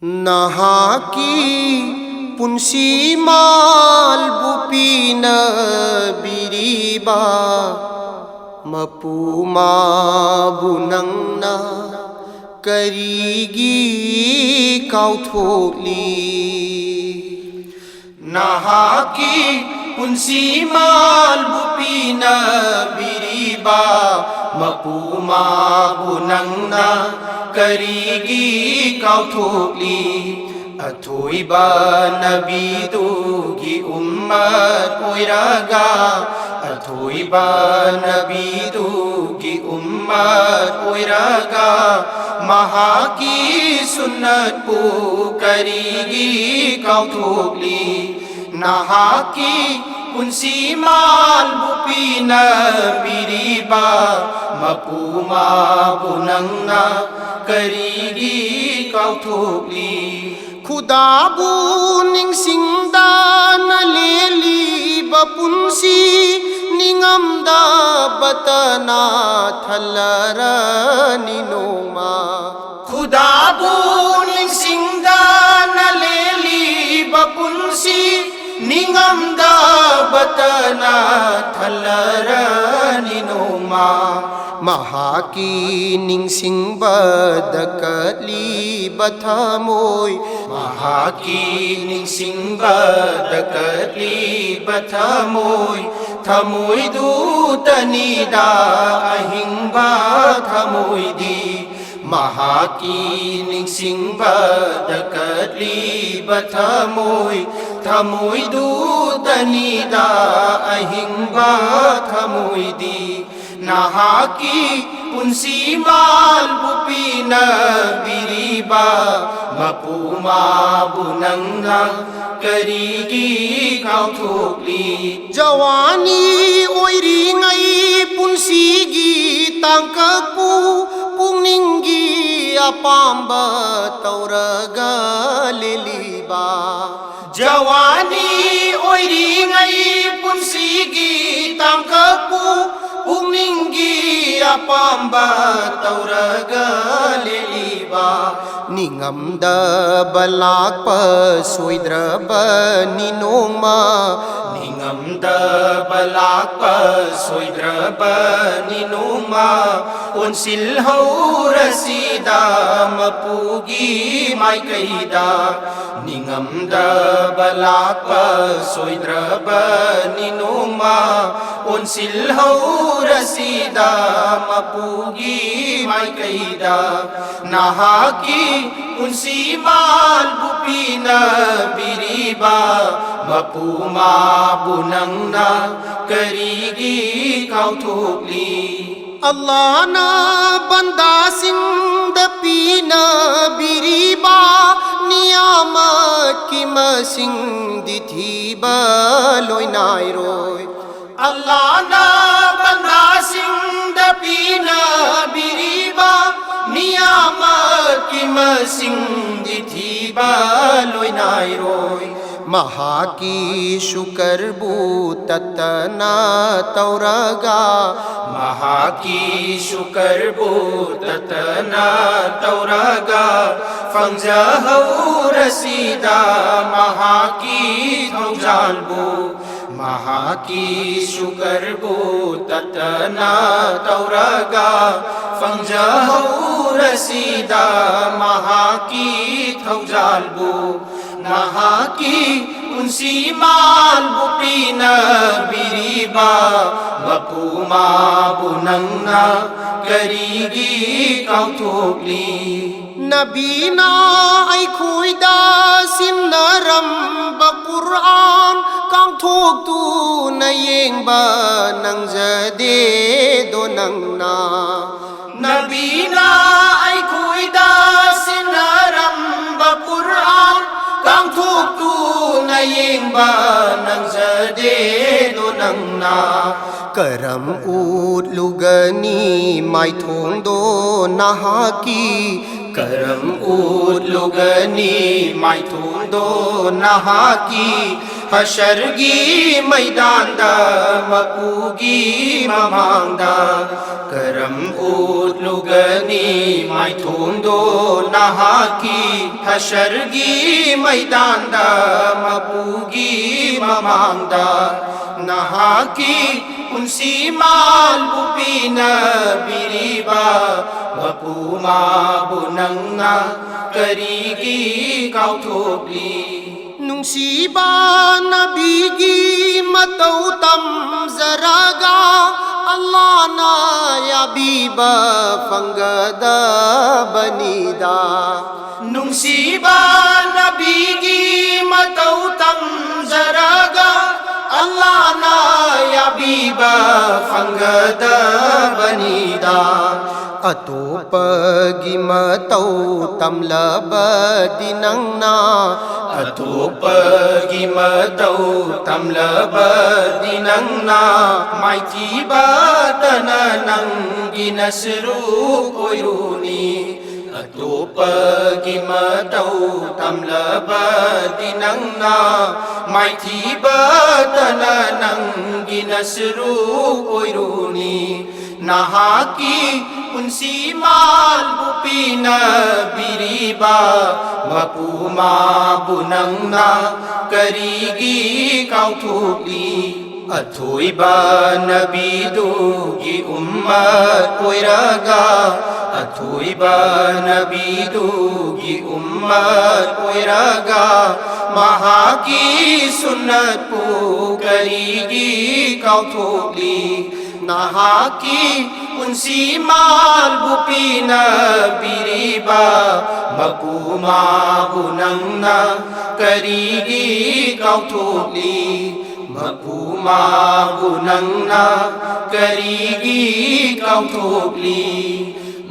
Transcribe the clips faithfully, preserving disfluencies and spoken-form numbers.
ꯅꯍꯥꯛꯀꯤ ꯄꯨꯟꯁꯤ ꯃꯥꯜꯕꯨ ꯄꯤꯅꯕꯤꯔꯤꯕ ꯃꯄꯨ ꯃꯥꯕꯨ ꯅꯪꯅ ꯀꯔꯤꯒꯤ ꯀꯥꯎꯊꯣꯛꯂꯤ? ꯅꯍꯥꯛꯀꯤ ꯄꯨꯟꯁꯤ ꯃꯥꯜꯕꯨ ꯄꯤꯅꯕꯤꯔꯤꯕ ꯃꯄꯨ ꯃꯥꯕꯨ ꯅꯪꯅ ꯀꯔꯤꯒꯤ ꯀꯥꯎꯊꯣꯛꯂꯤ? ꯑꯊꯣꯏꯕ ꯅꯕꯤꯗꯨꯒꯤ ꯎꯝꯃꯠ ꯑꯣꯏꯔꯒ, ꯑꯊꯣꯏꯕ ꯅꯕꯤꯗꯨꯒꯤ ꯎꯝꯃꯠ ꯑꯣꯏꯔꯒ, ꯃꯍꯥꯛꯀꯤ ꯁꯨꯟꯅꯠꯄꯨ ꯀꯔꯤꯒꯤ ꯀꯥꯎꯊꯣꯛꯂꯤ? ꯅꯍꯥꯛꯀꯤ ꯄꯨꯟꯁꯤ ꯃꯥꯜꯕꯨ ꯄꯤꯅꯕꯤꯔꯤꯕ ꯃꯄꯨ ꯃꯥꯕꯨ ꯅꯪꯅ ꯀꯔꯤꯒꯤ ꯀꯥꯎꯊꯣꯛꯂꯤ? ꯈꯨꯗꯥꯕꯨ ꯅꯤꯡꯁꯤꯡꯗꯅ ꯂꯦꯜꯂꯤꯕ ꯄꯨꯟꯁꯤ ꯅꯤꯡꯉꯝꯗꯕꯇꯅ ꯊꯜꯂꯔꯅꯤ ꯅꯣꯡꯃ꯫ ꯈꯨꯗꯥꯕꯨ ꯅꯤꯡꯁꯤꯡꯗꯅ ꯂꯦꯜꯂꯤꯕ ꯄꯨꯟꯁꯤ ꯅꯤꯡꯉꯝꯗꯕꯇꯅ ꯊꯜꯂꯔꯅꯤ ꯅꯣꯡꯃ꯫ ꯃꯍꯥꯛꯀꯤ ꯅꯤꯡꯁꯤꯡꯕꯗ ꯀꯠꯂꯤꯕ ꯊꯃꯣꯏ, ꯃꯍꯥꯛꯀꯤ ꯅꯤꯡꯁꯤꯡꯕꯗ ꯀꯠꯂꯤꯕ ꯊꯃꯣꯏ, ꯊꯃꯣꯏꯗꯨꯇꯅꯤꯗ ꯑꯍꯤꯡꯕ ꯊꯃꯣꯏꯗꯤ꯫ ꯃꯍꯥꯛꯀꯤ ꯅꯤꯡꯁꯤꯡꯕꯗ ꯀꯠꯂꯤꯕ ꯊꯃꯣꯏ, ꯊꯃꯣꯏꯗꯨꯇꯅꯤꯗ ꯑꯍꯤꯡꯕ ꯊꯃꯣꯏꯗꯤ꯫ ꯅꯍꯥꯛꯀꯤ ꯄꯨꯟꯁꯤ ꯃꯥꯜꯕꯨ ꯄꯤꯅꯕꯤꯔꯤꯕ ꯃꯄꯨ ꯃꯥꯕꯨ ꯅꯪꯅ ꯀꯔꯤꯒꯤ ꯀꯥꯎꯊꯣꯛꯂꯤ? ꯖꯋꯥꯅꯤ ꯑꯣꯏꯔꯤꯉꯩ ꯄꯨꯟꯁꯤꯒꯤ ꯇꯥꯡꯀꯛꯄꯨ ꯄꯨꯛꯅꯤꯡꯒꯤ ꯑꯄꯥꯝꯕ ꯇꯧꯔꯒ ꯂꯦꯜꯂꯤꯕ꯫ ꯖꯋꯥꯅꯤ ꯑꯣꯏꯔꯤꯉꯩ ꯄꯨꯟꯁꯤꯒꯤ ꯇꯥꯡꯀꯛꯄꯨ ꯄꯨꯛꯅꯤꯡꯒꯤ ꯑꯄꯥꯝꯕ ꯇꯧꯔꯒ ꯂꯦꯜꯂꯤꯕ꯫ ꯅꯤꯡꯉꯝꯗꯕ ꯂꯥꯛꯄ ꯁꯣꯏꯗ꯭ꯔꯕꯅꯤ ꯅꯣꯡꯃ꯫ ꯅꯤꯡꯉꯝꯗꯕ ꯂꯥꯛꯄ ꯁꯣꯏꯗ꯭ꯔꯕꯅꯤ ꯅꯣꯡꯃ꯫ ꯑꯣꯟꯁꯤꯜꯍꯧꯔꯁꯤꯗ ꯃꯄꯨꯒꯤ ꯃꯥꯏꯀꯩꯗ꯫ ꯅꯤꯡꯉꯝꯗꯕ ꯂꯥꯛꯄ ꯁꯣꯏꯗ꯭ꯔꯕꯅꯤ ꯅꯣꯡꯃ꯫ ꯑꯣꯟꯁꯤꯜꯍꯧꯔꯁꯤꯗ ꯃꯄꯨꯒꯤ ꯃꯥꯏꯀꯩꯗ꯫ ꯅꯍꯥꯛꯀꯤ ꯄꯨꯟꯁꯤ ꯃꯥꯜꯕꯨ ꯄꯤꯅꯕꯤꯔꯤꯕ ꯃꯄꯨ ꯃꯥꯕꯨ ꯅꯪꯅ ꯀꯔꯤꯒꯤ ꯀꯥꯎꯊꯣꯛꯂꯤ? ꯑꯜꯂꯥꯍꯅ ꯕꯟꯗꯥꯁꯤꯡꯗ ꯄꯤꯅꯕꯤꯔꯤꯕ ꯅꯤꯌꯥꯃꯠꯀꯤ ꯃꯁꯤꯡꯗꯤ ꯊꯤꯕ ꯂꯣꯏ ꯅꯥꯏꯔꯣꯏ꯫ ꯑꯜꯂꯥꯍꯅ ꯕꯟꯗꯥꯁꯤꯡꯗ ꯄꯤꯅꯕꯤꯔꯤꯕ ꯅꯤꯌꯥꯃꯠꯀꯤ ꯃꯁꯤꯡꯗꯤ ꯊꯤꯕ ꯂꯣꯏ ꯅꯥꯏꯔꯣꯏ꯫ ꯃꯍꯥꯛꯀꯤ ꯁꯨꯀꯔꯕꯨ ꯇꯠꯇꯅ ꯇꯧꯔꯒ꯫ ꯃꯍꯥꯛꯀꯤ ꯁꯨꯀꯔꯕꯨ ꯇꯠꯇꯅ ꯇꯧꯔꯒ꯫ ꯐꯪꯖꯍꯧꯔꯁꯤꯗ ꯃꯍꯥꯛꯀꯤ ꯊꯧꯖꯥꯜꯕꯨ꯫ ꯃꯍꯥꯛꯀꯤ ꯁꯨꯀꯔꯕꯨ ꯇꯠꯇꯅ ꯇꯧꯔꯒ꯫ ꯐꯪꯖꯍꯧꯔꯁꯤꯗ ꯃꯍꯥꯛꯀꯤ ꯊꯧꯖꯥꯜꯕꯨ꯫ ꯅꯍꯥꯛꯀꯤ ꯄꯨꯟꯁꯤ ꯃꯥꯜꯕꯨ ꯄꯤꯅꯕꯤꯔꯤꯕ ꯃꯄꯨ ꯃꯥꯕꯨ ꯅꯪꯅ ꯀꯔꯤꯒꯤ ꯀꯥꯎꯊꯣꯛꯂꯤ? ꯅꯕꯤꯅ ꯑꯩꯈꯣꯏꯗ ꯁꯤꯟꯅꯔꯝꯕ ꯀꯨꯔꯑꯥꯟ ꯀꯥꯡꯊꯣꯛꯇꯨꯅ ꯌꯦꯡꯕ ꯅꯪꯖꯗꯦꯗꯣ ꯅꯪꯅ꯫ ꯅꯕꯤꯅ ꯑꯩꯈꯣꯏꯗ ꯁꯤꯟꯅꯔꯝꯕ ꯀꯨꯔꯑꯥꯟ ꯀꯥꯡꯊꯣꯛꯇꯨꯅ ꯌꯦꯡꯕ ꯅꯪꯖꯗꯦꯗꯣ ꯅꯪꯅ꯫ ꯀꯔꯝ ꯎꯠꯂꯨꯒꯅꯤ ꯃꯥꯏꯊꯣꯡꯗꯣ ꯅꯍꯥꯛꯀꯤ? ꯀꯔꯝ ꯎꯠꯂꯨꯒꯅꯤ ꯃꯥꯏꯊꯣꯡꯗꯣ ꯅꯍꯥꯛꯀꯤ? ꯍꯁꯔꯒꯤ ꯃꯩꯗꯥꯟꯗ ꯃꯄꯨꯒꯤ ꯃꯃꯥꯡꯗ ꯀꯔꯝ ꯎꯠꯂꯨꯒꯅꯤ ꯃꯥꯏꯊꯣꯡꯗꯣ ꯅꯍꯥꯛꯀꯤ? ꯍꯁꯔꯒꯤ ꯃꯩꯗꯥꯟꯗ ꯃꯄꯨꯒꯤ ꯃꯃꯥꯡꯗ ꯅꯍꯥꯛꯀꯤ ꯄꯨꯟꯁꯤ ꯃꯥꯜꯕꯨ ꯄꯤꯅꯕꯤꯔꯤꯕ ꯃꯄꯨ ꯃꯥꯕꯨ ꯅꯪꯅ ꯀꯔꯤꯒꯤ ꯀꯥꯎꯊꯣꯛꯂꯤ? ꯅꯨꯡꯁꯤꯕ ꯅꯕꯤꯒꯤ ꯃꯇꯧ ꯇꯝꯖꯔꯒ ꯑꯜꯂꯥꯅ ꯌꯥꯕꯤꯕ ꯐꯪꯒꯗꯕꯅꯤꯗ꯫ ꯅꯨꯡꯁꯤꯕ ꯅꯕꯤꯒꯤ ꯃꯇꯧ ꯇꯝꯖꯔꯒ ꯑꯜꯂꯥꯅ ꯌꯥꯕꯤꯕ ꯐꯪꯒꯗꯕꯅꯤꯗ꯫ ꯑꯇꯣꯞꯄꯒꯤ ꯃꯇꯧ ꯇꯝꯂꯕꯗꯤ ꯅꯪꯅ, ꯑꯇꯣꯞꯄꯒꯤ ꯃꯇꯧ ꯇꯝꯂꯕꯗꯤ ꯅꯪꯅ ꯃꯥꯏꯊꯤꯕꯇꯅ ꯅꯪꯒꯤ ꯅꯁꯔꯨꯛ ꯑꯣꯏꯔꯨꯅꯤ꯫ ꯑꯇꯣꯞꯄꯒꯤ ꯃꯇꯧ ꯇꯝꯂꯕꯗꯤ ꯅꯪꯅ ꯃꯥꯏꯊꯤꯕꯇꯅ ꯅꯪꯒꯤ ꯅꯁꯔꯨꯛ ꯑꯣꯏꯔꯨꯅꯤ꯫ ꯅꯍꯥꯛꯀꯤ ꯄꯨꯟꯁꯤ ꯃꯥꯜꯕꯨ ꯄꯤꯅꯕꯤꯔꯤꯕ ꯃꯄꯨ ꯃꯥꯕꯨ ꯅꯪꯅ ꯀꯔꯤꯒꯤ ꯀꯥꯎꯊꯣꯛꯂꯤ? ꯑꯊꯣꯏꯕ ꯅꯕꯤꯗꯨꯒꯤ ꯎꯝꯃꯠ ꯑꯣꯏꯔꯒ, ꯑꯊꯣꯏꯕ ꯅꯕꯤꯗꯨꯒꯤ ꯎꯝꯃꯠ ꯑꯣꯏꯔꯒ, ꯃꯍꯥꯛꯀꯤ ꯁꯨꯟꯅꯠꯄꯨ ꯀꯔꯤꯒꯤ ꯀꯥꯎꯊꯣꯛꯂꯤ? ꯅꯍꯥꯛꯀꯤ ꯄꯨꯟꯁꯤ ꯃꯥꯜꯕꯨ ꯄꯤꯅꯕꯤꯔꯤꯕ ꯃꯄꯨ ꯃꯥꯕꯨ ꯅꯪꯅ ꯀꯔꯤꯒꯤ ꯀꯥꯎꯊꯣꯛꯂꯤ? ꯃꯄꯨ ꯃꯥꯕꯨ ꯅꯪꯅ ꯀꯔꯤꯒꯤ ꯀꯥꯎꯊꯣꯛꯂꯤ?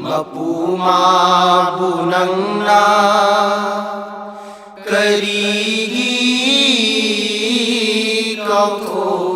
ꯃꯄꯨ ꯃꯥꯕꯨ ꯅꯪꯅ ꯀꯔꯤꯒꯤ ꯀꯥꯎꯊꯣꯛ